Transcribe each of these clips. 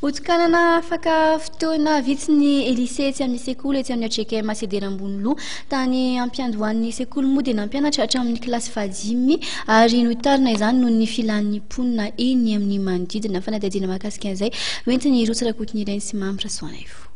Hotokanana afaka fotoana vitsy ny lycée etsy amin'ny sekoly etsy amin'ny HKM Sedera Amboniloha. Tany ampiandohan'ny sekoly moa dia nampianatra hatramin'ny kilasy fahadimy ary nohitarina izany noho ny filan'ny mponina eny amin'ny manodidina. Fanadihadiana mahakasika an'izay hoentin'i Rotsy Rakotonireny sy Mamy Rasoanaivo.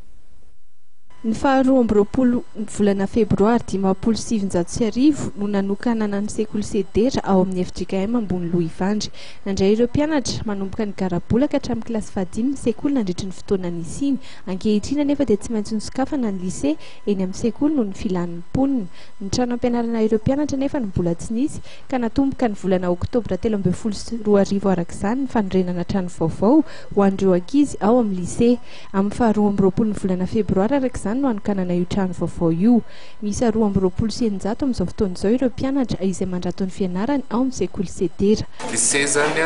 Ny faha 22 ny volana febroary 1950 no nanokanana ny sekoly Sedera ao amin'ny fjkm Amboniloha Ivandry. Nandray ireo mpianatra, manomboka ny garabola ka hatramin'ny kilasy fahadimy ny sekoly nandritry ny fotoana nisiany. Ankehitriny anefa dia tsy maintsy nosokafana ny lycée eny amin'ny sekoly noho ny filan'ny mponina. Ny trano ampianarana ireo mpianatra anefa no mbola tsy nisy ka natomboka ny volana oktobra 2013 araka izany ny fanorenana trano vaovao ho an'ireo ankizy ao amin'ny lycée. Amin'ny faha 22 ny volana febroary araka izany no hanokanana io trano vaovao io. Miisa 622 amin'izao fotoana izao ireo mpianatra izay mandrato ny fianarany ao amin'ny sekoly Sedera. Lycée izany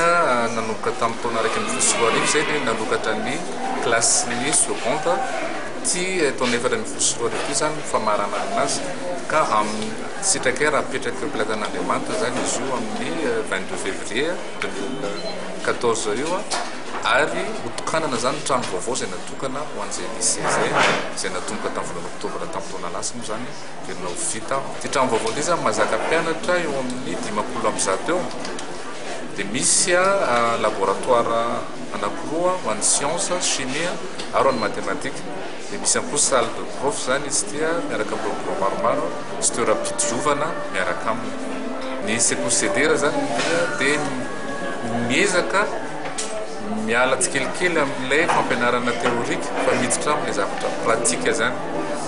nanomboka tamin'ny taona 2011 izay dia nanokatra ny kilasin'ny seconde. Ity taona 2014 ity izany no famaranana azy ka amin'ny sitrakay raha apetraka eo am-pelatan'Andriamanitra izany izy io amin'ny 22 février 2014 io ary hotokanana izany ny trano vaovao izay natokana ho an'izay lycée izay, izay natomboka tamin'ny volana oktobra tamin'ny taona lasa moa izany dia nao vita. Ity trano vaovao ity izany mahazaka mpianatra eo amin'ny 150 eo, dia misy laboratoire anankiroa ho an'ny siansa, chimie ary ho an'ny matematika. Dia misy ihany koa salle de prof izany izy ity miaraka amin'ireo birao maromaro sy toeram-pidiovana miaraka aminy. Ny sekoly Sedera izany dia miezaka miala tsikelikely amin'ilay fampianarana théorique fa miditra amin'ilay zavatra pratique izany.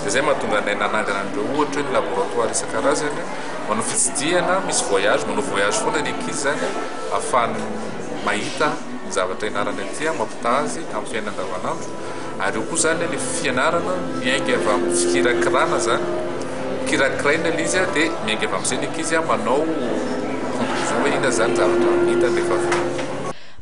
Dia izay mahatonga anay nanangana an'ireo ohatra hoe ny laboratoire isan-karazany, manao fitsidihana, misy voyage, manao voyage foana ny ankizy izany ahafahany mahita ny zavatra ianarany aty, mampitaha azy amin'ny fiainana andavanandro. Ary eo koa izany ilay fianarana miainga avy amin'ny fikirakirana izany, kirakiraina ilay izy dia miainga avy amin'izay ny ankizy manao conclusion hoe inona izany zavatra hitany rehefa avy eo.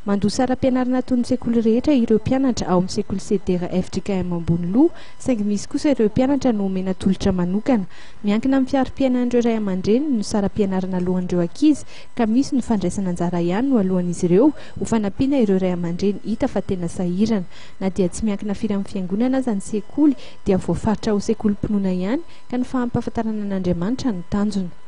Mandoa saram-pianarana toy ny sekoly rehetra ireo mpianatra ao amin'ny sekoly Sedera fjkm Amboniloha, saingy misy kosa ireo mpianatra no omena tolotra manokana. Miankina amin'ny fihari-piainan'ireo ray aman-dreny no saram-pianarana aloan'ireo ankizy ka misy ny fandraisana anjara ihany no aloan'izy ireo ho fanampiana ireo ray aman-dreny hita fa tena sahirana. Na dia tsy miankina firy amin'ny fiangonana aza ny sekoly dia voafaritra ho sekolim-pinoana ihany ka ny fampahafantarana an'Andriamanitra no tanjona.